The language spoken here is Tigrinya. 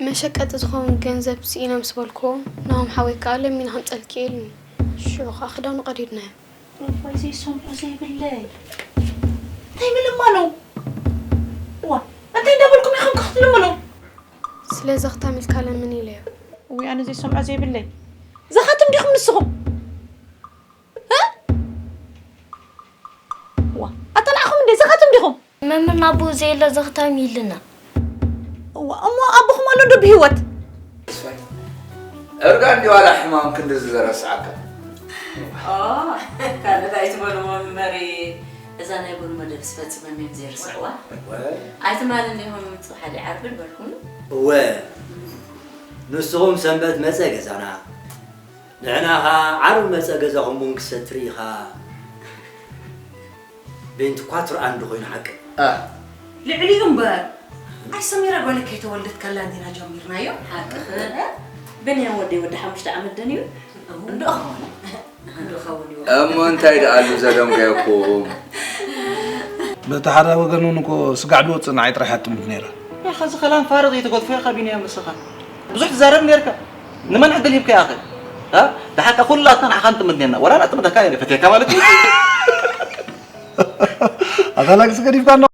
መሸቀጢ ዝኸውን ገንዘብ ስኢነ ምስ በልክዎ፣ ናሆም ሓወይ ከኣ ለሚነ ከምጸልኪ ኢሉኒ። ሽዑ ከኣ ክዳኑ ቀዲድናዮ። እዋይ፣ ዘይሰምዖ ዘይብለይ። እንታይ ምልማኖ? እዋ፣ እንታይ እንዳበልኩም ኢኹም ክትልምኑ? ስለዚ ክታም ኢልካ ለምን ኢለዮ። እውይ፣ ኣነ ዘይሰምዖ ዘይብለይ። ዘኻትም ዲኹም ንስኹም? እ? እዋ፣ ኣተናዕኹም እንዴ? ዘኻትም ዲኹም? መምህር ናብኡ ዘየለ ዘኽታም ኢልና። እዋ፣ እሞ ኣቦኹም ኣሎ ዶ ብህይወት? ተስፋይ፣ እርጋ እንዲ ዋላ ሕማም ክንድዚ ዘረስዓካ? ኦ፣ ካልእ ኣይትበልዎ መሪ። እዛ ናይ ቡን መደብስ ፈጺሞም እዮም ዘይርስዕዋ። እወ። ኣይትማል እንዲኹም ጽባሕ ዓርቢ ንበልኩም። እወ። ንስኹም ሰንበት መጸ ገዛና። ንሕና ኸኣ ዓርቢ መጸ ገዛኹም ቡን ክሰቲ ርኢኻ። ቤንቲ ኳትር ኣንድ ኮይኑ ሓቂ። ኣ። ልዕሊኡ እምበር፣ ኣይ ሰሚራ ጓለይ ከይተወልደት ከላ እንዲና ጀሚርናዮ። ሓቅኺ። ብንያም ወደይ ወዲ ሓሙሽተ ዓመት ደንዩ። እንዶ ኾነ። እንዶ ኸውን እዩ። እሞ እንታይ ደኣሉ ዘደንገየኩም? በቲ ሓደ ወገን እውን እኮ ስጋዕ ድወፅእ ንዓይ ጥራሕ እያ ትጥምት ነይራ። ያኸ እዚ ከላም ፋርቕ እየ ትገድፎ ኢኻ ቢንያም ንስኻ። ብዙሕ ትዛረብ ነርካ። ንመን ዕድል ሂብካ ኢኻ? እ? ደሓር ከ ኩላትና ንዓኻ ንጥምት ነርና። ወላ ንጥምተካ እየ ፈትየካ ማለት እዩ። ኣታ ላግሲ ገዲፍካ እንዶ።